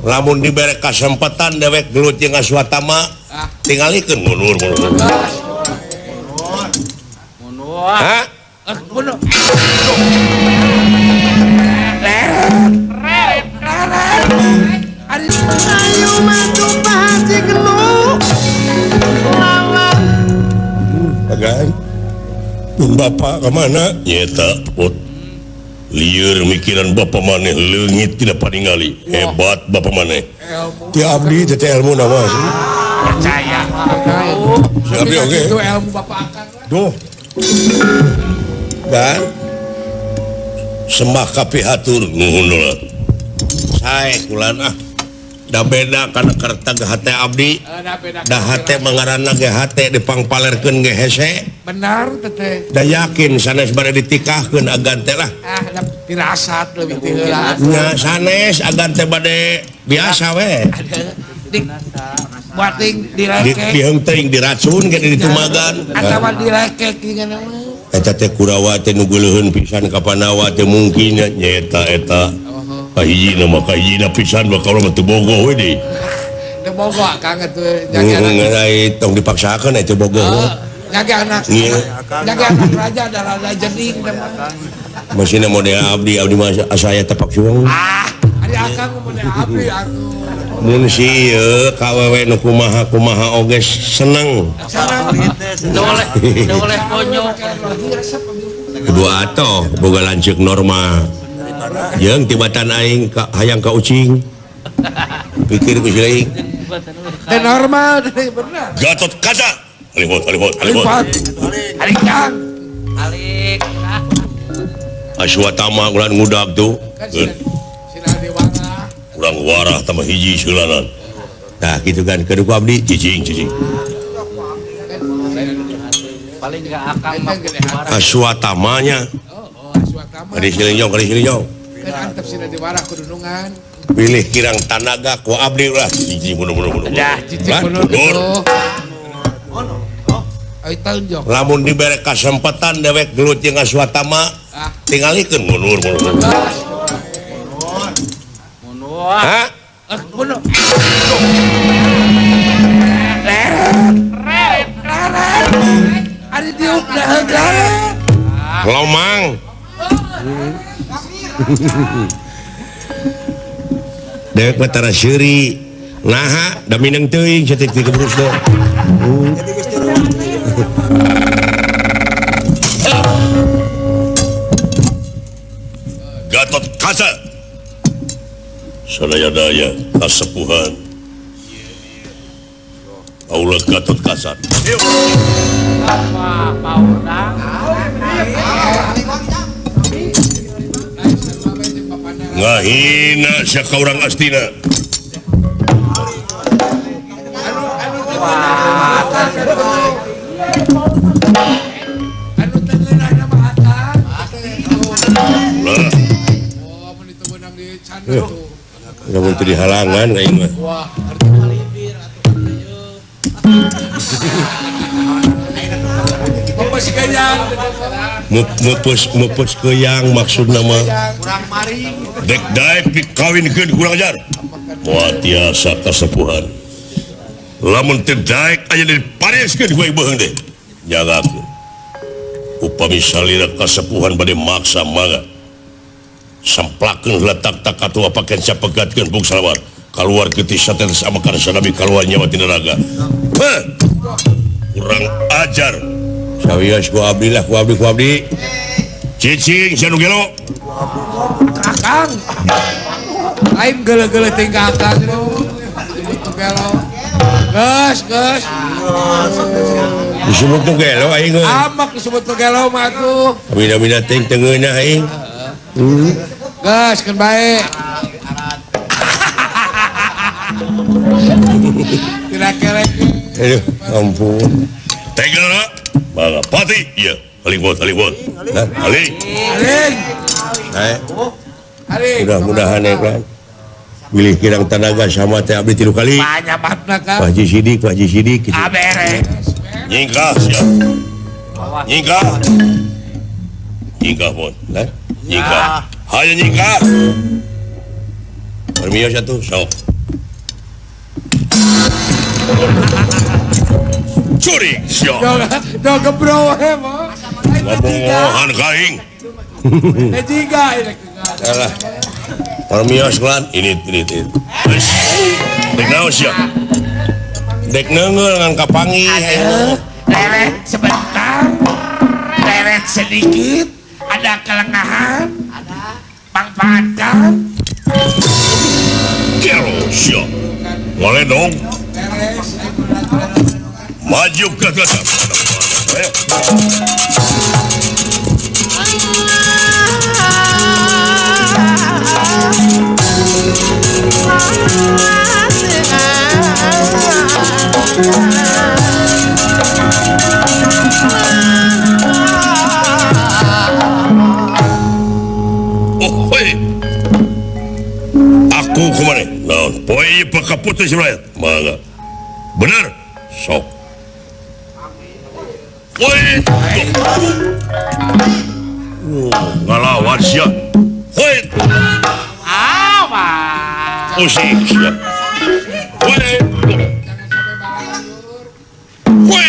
Lamun dibere kasempatan dewek gelut jeung Aswatama tingalikeun mundur mundur. Mundur. Hah? Mundur. Ayo maju Pak Haji Genu. Lawan. Agan. Bapak kemana? Nyeta put. Lieur mikiran bapak maneh leungit tidak paningali. Hebat bapak maneh. Ti abdi teh ilmu nama. Percaya. Si abdi oge. Itu ilmu bapak akang. Duh. Kan? Sembah kapihatur nuhun lah. Sae kulan ah. Da beda kana kerta hate abdi. Da hate mangaranna ge hate dipangpalerkeun ge hese. Benar teteh. Da yakin sanes bade ditikahkeun agan teh lah. Ah, da pirasat leuwih ti heula. Nya sanes agan teh bade biasa we. Di buating dilekek. Diheungteuing diracun ge ditumagan. Atawa dilekek geuningan mah. Eta teh Kurawa teh nu geuleuheun pisan ka Pandawa teh mungkin nya eta. Kahijina mah kahijina pisan bakal mah teu bogoh we deui. Teu bogoh akang atuh jaga anak. Tong dipaksakeun atuh bogoh. Jaga anak. Jaga anak raja da raja jeding teh mah. Masina model abdi abdi mah asa aya tepak suang. Ah, ari akang model abdi atuh. Mun si ieu ka awewe nu kumaha kumaha oge seneng. Seneng. Teu oleh konyol. Kedua atoh boga lanceuk normal. Jeung tibatan aing ka hayang ka ucing. Pikir ku si teh normal teh bener. Gatot Kaca. Alihot alihot alihot. Alik kang. Alik. Aswatama ulan ngudag tuh. Urang warah tambah hiji seulanan. Nah gitu kan kedua ku abdi cicing cicing. Paling enggak akang mah Aswatamanya. Kadi silinjong kadi silinjong. Kan antep sina diwarah kudunungan. Pilih kirang tanaga ku abdi ulah cicing mundur mundur mundur. Dah cicing mundur gitu. Lamun dibere kasempatan dewek gelut jeung Aswatama tingalikeun mundur mundur. Mundur. Hah? Mundur. Ari diuk da Lomang. Dewek mah tara seuri. Naha da mineng teuing saeutik ti kebrus teh. Gatot Kaca. Sadaya-daya kasepuhan. Aula Gatot Kaca. Apa pauna? Ngahina sia ka urang Astina. Anu teu ngeunah mah akang. Lah. Oh, mun teu meunang di channel tuh. Lamun teu dihalangan aing mah. Wah, arti kalibir atuh ieu. Mupus keyang. Mupus keyang maksudna mah. Kurang maring. Dek daek dikawinkeun kurang ajar. Moal tiasa kasepuhan. Lamun teu daek aya dipareskeun ku aing beuheung teh. Jagakeun. Upami salira kasepuhan bade maksa mangga. Samplakeun heula tak-tak atuh paken sapegatkeun buk salawar. Kaluar getih saten sama kana sanabi kaluar nyawa tina raga. Heh. Kurang ajar. Sawios ku abdi lah ku abdi ku abdi. Cicing sia nu gelo. Akang. Lain geuleuh-geuleuh teh ka akang disebut nu gelo. Geus, geus. Disebut nu gelo aing euy. Amak disebut nu gelo mah atuh. Bida-bida teuing teu ngeunah aing. Geus keun bae. Tidak kerek. Aduh, ampun. Tega Mangga pati, iya. Aling bot, aling bot. Aling. Aling. Aling. Mudah-mudahan ya kan. Bilih kirang tanaga sama teh abdi 3 kali. Banyak banget kan. Pak Haji Sidik, Pak Haji Sidik gitu. Beres. Nyingkah sia. Nyingkah. Nyingkah mon. Lah, nyingkah. Hayo nyingkah. Permios atuh sok. Curi sia. Do gebro we mah. Ngabongohan ka aing. Tiga ini. Alah. Permios lan ini. Dek naon sia? Dek neungeul ngan kapanggih. Leret sebentar. Leret sedikit, ada kelengahan. Ada. Pangpakan. Gelo sia. Ngaledong. Maju ke atas. Ayo. Oh, hoi. Aku kemana? Naon? Poe pakaputus rakyat. Mangga. Bener? Sok. Woi. Ngalawan sia. Woi. Awas. Usik sia. Woi. Woi.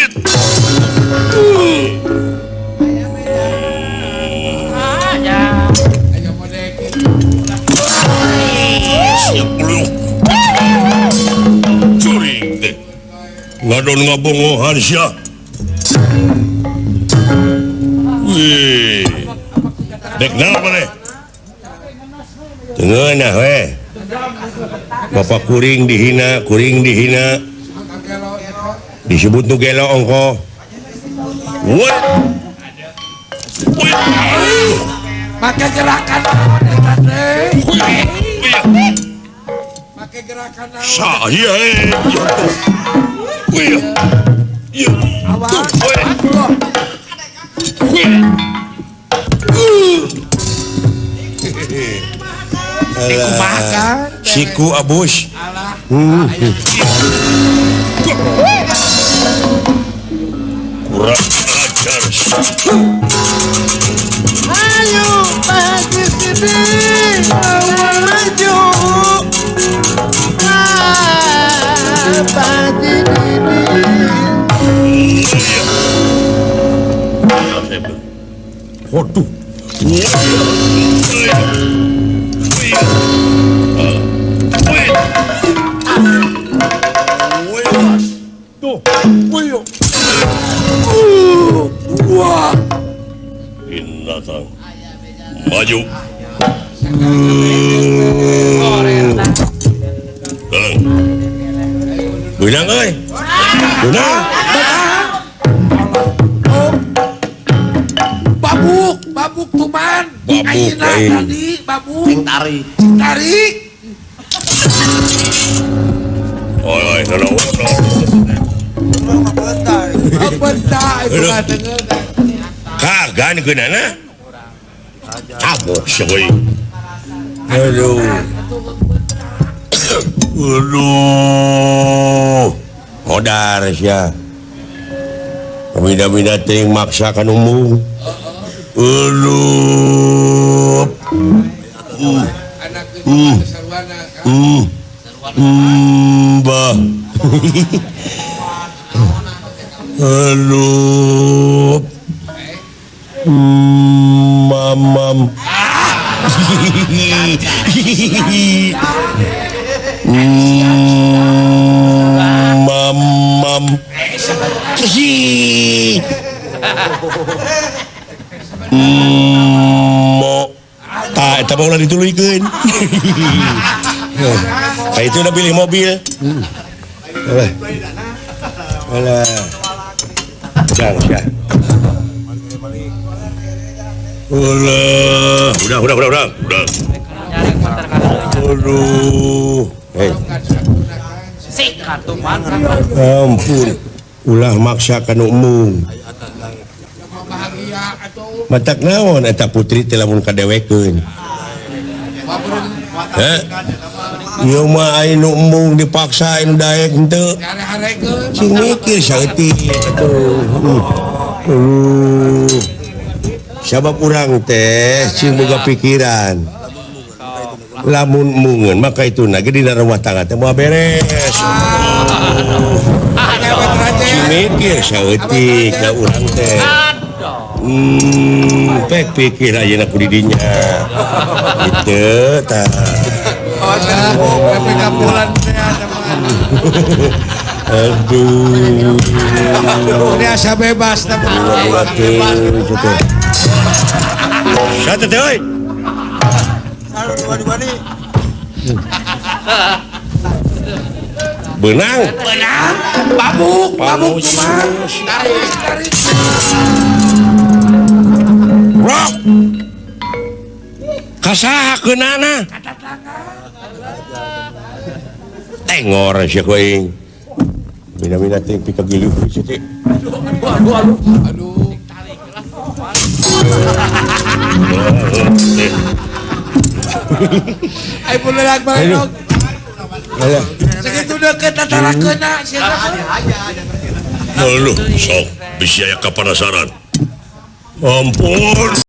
Siap lu. Curi teh. Ngadon ngabongohan sia. Wih. Dek naon maneh? Teu ngeunah we. Bapak kuring dihina, kuring dihina. Disebut nu gelo ongkoh. Woi. Woi. Make gerakan naon eta teh? Make gerakan naon? Saya. Wih. Iya. Awas. Alah. Siku abus. Alah. Kurang ajar. Ayo Pak Haji Sidin maju. Pak Haji Didin. Waduh. Binatang maju. Benang euy. Benang. Babuk, babuk tuman. Babuk tadi, babuk. Tarik. Tarik. Oi, oi, no. Bentar, itu kagan keunana. Cabok sia euy. Aduh. Aduh. Modar sia. Bida-bida teuing maksa ka nu. Aduh. Bah. Aduh. Mamam. Mamam. Mo. Tah eta mah ulah dituluykeun. Ka itu udah pilih mobil. Alah. Alah. Jang, ya. Ulah, udah. Aduh. Hei. Ampun. Ulah maksa ka nu embung. Matak naon eta putri teh lamun kadewekeun. Heh. Ieu mah aya nu embung dipaksa anu daek henteu. Sing mikir saeutik atuh. Sabab urang teh sing boga pikiran. Lamun mungeun maka itu na ge dina rumah tangga teh moal beres. Mikir saeutik da urang teh. Pek pikir ayeuna ku di dinya. Gitu tah. Aduh. Ini asa bebas tah. Satu teh euy. Benang. Benang. Babuk, babuk kumaha? Tarik, tarik. Rok. Kasaha keunana? Tengor sia ku aing. Mina-mina ting pikagiluh sia teh. Aduh, aduh, aduh. Aduh. Ai bulelag bae. Segitu deukeut tatara keuna sia. Heuh, sok bisi aya kapanasaran. Ampun.